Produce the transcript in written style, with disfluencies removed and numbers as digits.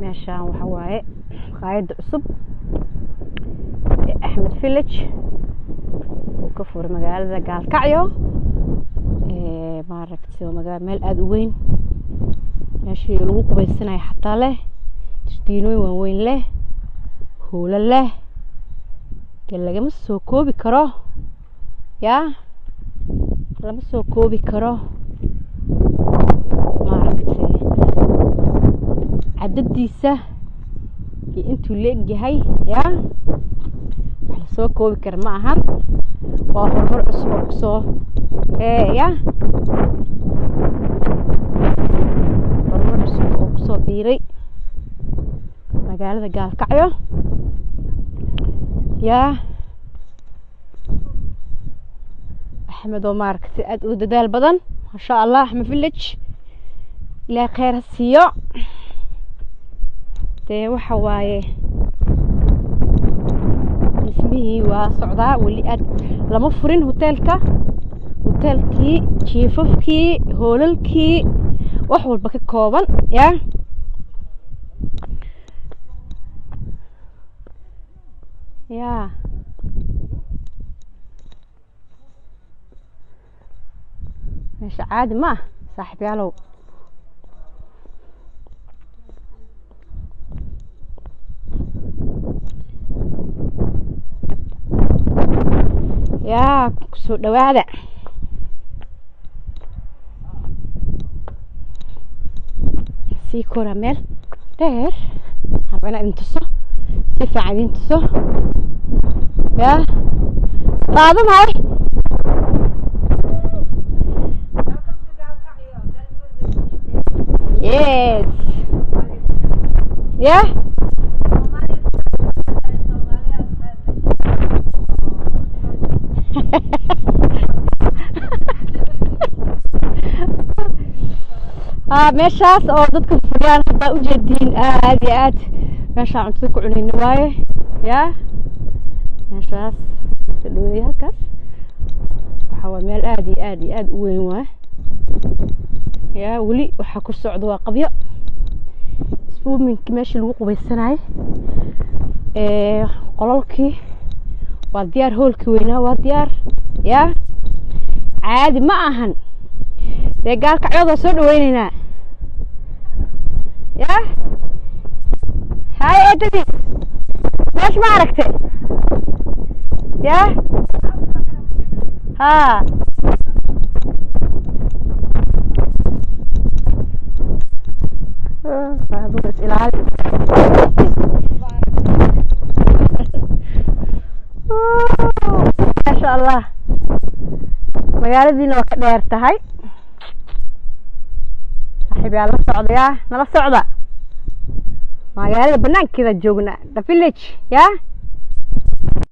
Meeshaan waxa waaye maqaayadda cusub ee Axmed Village uu ka furay magaalada Gaalkacyo. Maaragtay, waa magaa meel aada u weyn, meeshii lagu qubaysanayo xataa leh, jardiinooyin waaweyn leh, hoolo leh. Dee lagama soo koobi karo, yaa lama soo koobi karo. Maaragtay, cadadiisa iyo intuu leeg yahay, yaa wax lasoo koobi kara ma ahan. Waa horumar cusub oo kusoo ya horumar cusub oo kusoo biiray magaalada Gaalkacyo. Yaa Axmed oo maaragtay aada u dadaal badan, maasha Allah. Axmed Village Ilaahay kheyr ha siiyo. Dee waxa waaye dhismihii waa socdaa, weli aad lama furin hoteelka. Hoteelkii, jiifafkii, hoolalkii, wax walba ka kooban. Ya ya meesha caadi ma ah, saaxiib yaalow. Yaa kusoo dhawaada. Sii koraa meel dheer, raba inaa idin tuso, si fiican idin tuso. Yaa qaado mahay. Yes, yeah. Meeshaas oo dadka fadhiyaan haddaa ujeediin, aad iyo aad meeshaan cuntada ku cunayna waaye. Ya meeshaas sadhooya halkaas waxa waa meel aad iyo aad iyo aad u weyn waaye. Ya weli waxaa ku socda waa qabyo swimmingki, meeshii lagu qubaysanayay, qolalkii waa diyaar, hoolkii weynaa waa diyaar. Ya caadi ma ahan. Dee Gaalkacyood waa soo dhaweyneynaa. Ya hay eedadiis, meesha ma aragtay? Ya ha adigu is ilaali. Maasha Allah, magaaladiina waa ka dheer tahay. Saaxiib yaa la socda, yaa nala socda. Magaalada banaankeeda joognaa, the village. Ya